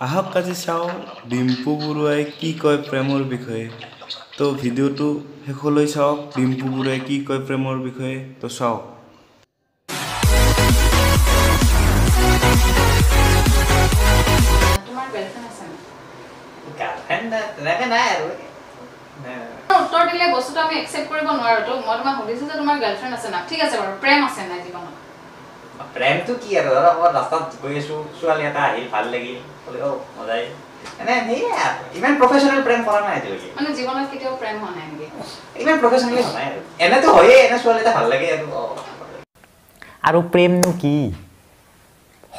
আহক আজি চাওঁ ডিম্পু বৰুৱাই কি কয় প্ৰেমৰ বিষয়ে। তো ভিডিঅ'টো শেষলৈ চাওক, ডিম্পু বৰুৱাই কি কয় প্ৰেমৰ বিষয়ে, তো চাওক। তোমাৰ গাৰ্লফ্ৰেণ্ড আছে নে? গাৰ্লফ্ৰেণ্ড তেনেকে নাই আৰু। উত্তৰ দিলে বস্তুটো আমি একচেপ্ট কৰিব নোৱাৰো। তো মই তোমাক সুধিছো যে তোমাৰ গাৰ্লফ্ৰেণ্ড আছে না? ঠিক আছে বাৰু, প্ৰেম আছে নাই জীৱনত? প্ৰেমটো কি আৰু, ধৰক ক'ৰবাত ৰাস্তাত গৈ আছো, ছোৱালী এটা আহিল, ভাল লাগিল, ক'লে অ মজাই, এনে সেয়াই আৰু। ইমান প্ৰফেচনেল প্ৰেম কৰা নাই আজিলৈকে। মানে জীৱনত কেতিয়াও প্ৰেম হোৱা নাই নেকি? ইমান প্ৰফেচনেলি হোৱা নাই আৰু, এনেতো হয়েই, এনে ছোৱালী এটা ভাল লাগে আৰু। আৰু প্ৰেমনো কি?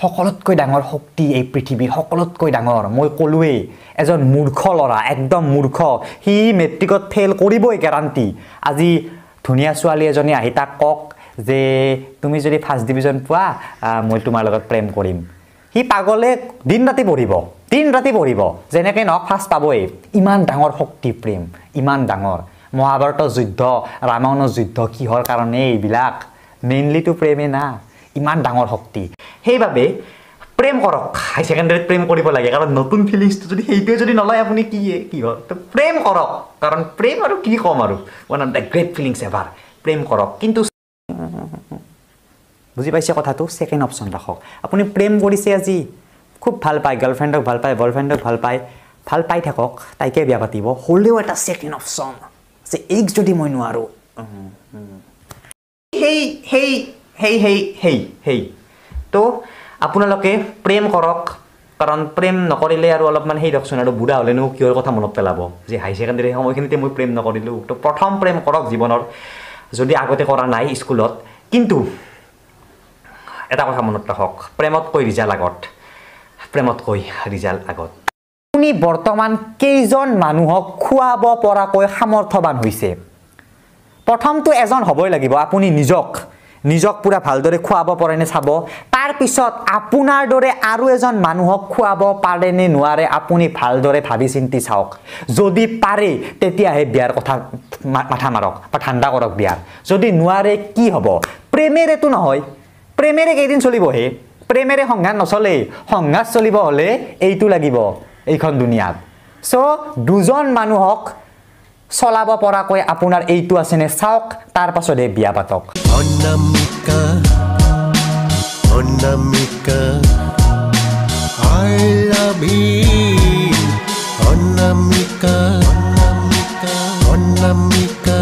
সকলোতকৈ ডাঙৰ শক্তি এই পৃথিৱীৰ, সকলোতকৈ ডাঙৰ। মই ক'লোৱেই, এজন মূৰ্খ ল'ৰা, একদম মূৰ্খ, সি মেট্ৰিকত ফেইল কৰিবই গেৰাণ্টি। আজি ধুনীয়া ছোৱালী এজনী আহি তাক কওক যে তুমি যদি ফাৰ্ষ্ট ডিভিজন পোৱা, মই তোমাৰ লগত প্ৰেম কৰিম। সি পাগলে দিন ৰাতি পঢ়িব, দিন ৰাতি পঢ়িব, যেনেকৈ নহওক ফাৰ্ষ্ট পাবই। ইমান ডাঙৰ শক্তি প্ৰেম, ইমান ডাঙৰ। মহাভাৰতৰ যুদ্ধ, ৰামায়ণৰ যুদ্ধ কিহৰ কাৰণে এইবিলাক? মেইনলিতো প্ৰেমে না, ইমান ডাঙৰ শক্তি। সেইবাবে প্ৰেম কৰক, হাই ছেকেণ্ডেৰীত প্ৰেম কৰিব লাগে, কাৰণ নতুন ফিলিংছটো যদি সেইটোৱে যদি নলয় আপুনি কি কি হয়। তো প্ৰেম কৰক, কাৰণ প্ৰেম আৰু কি ক'ম আৰু, one of the great feelings ever. প্ৰেম কৰক, কিন্তু বুজি পাইছে কথাটো, ছেকেণ্ড অপশ্যন ৰাখক। আপুনি প্ৰেম কৰিছে আজি, খুব ভাল পায়, গাৰ্লফ্ৰেণ্ডক ভাল পায়, বয়ফ্ৰেণ্ডক ভাল পায়, ভাল পাই থাকক, তাইকে বিয়া পাতিব, হ'লেও এটা ছেকেণ্ড অপশ্যন যে এইক যদি মই নোৱাৰোঁ, সেই সেই সেই সেই সেই সেই। তো আপোনালোকে প্ৰেম কৰক, কাৰণ প্ৰেম নকৰিলে আৰু অলপমান সেই দিয়কচোন, আৰু বুঢ়া হ'লেনো কিহৰ কথা মনত পেলাব যে হাই ছেকেণ্ডেৰী সময়খিনিতে মই প্ৰেম নকৰিলোঁ। তো প্ৰথম প্ৰেম কৰক জীৱনৰ, যদি আগতে কৰা নাই স্কুলত। কিন্তু এটা কথা মনত ৰাখক, প্ৰেমতকৈ ৰিজাল্ট আগত, প্ৰেমতকৈ ৰিজাল্ট আগত। আপুনি বৰ্তমান কেইজন মানুহক খুৱাব পৰাকৈ সামৰ্থ্যৱান হৈছে? প্ৰথমটো এজন হ'বই লাগিব, আপুনি নিজক পূৰা ভালদৰে খুৱাব পৰেনে চাব। তাৰপিছত আপোনাৰ দৰে আৰু এজন মানুহক খুৱাব পাৰেনে নোৱাৰে আপুনি ভালদৰে ভাবি চিন্তি চাওক। যদি পাৰে তেতিয়াহে বিয়াৰ কথা মাথা মাৰক বা ঠাণ্ডা কৰক বিয়াৰ। যদি নোৱাৰে কি হ'ব? প্ৰেমেৰেতো নহয়, প্ৰেমেৰে কেইদিন চলিবহে? প্ৰেমেৰে সংঘাত নচলে। সংঘাত চলিব হ'লে এইটো লাগিব এইখন দুনিয়াত। চ' দুজন মানুহক চলাব পৰাকৈ আপোনাৰ এইটো আছেনে চাওক, তাৰ পাছতহে বিয়া পাতক। Anamika, Anamika, I love you. Anamika, Anamika, Anamika.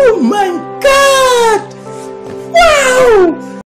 Oh my God!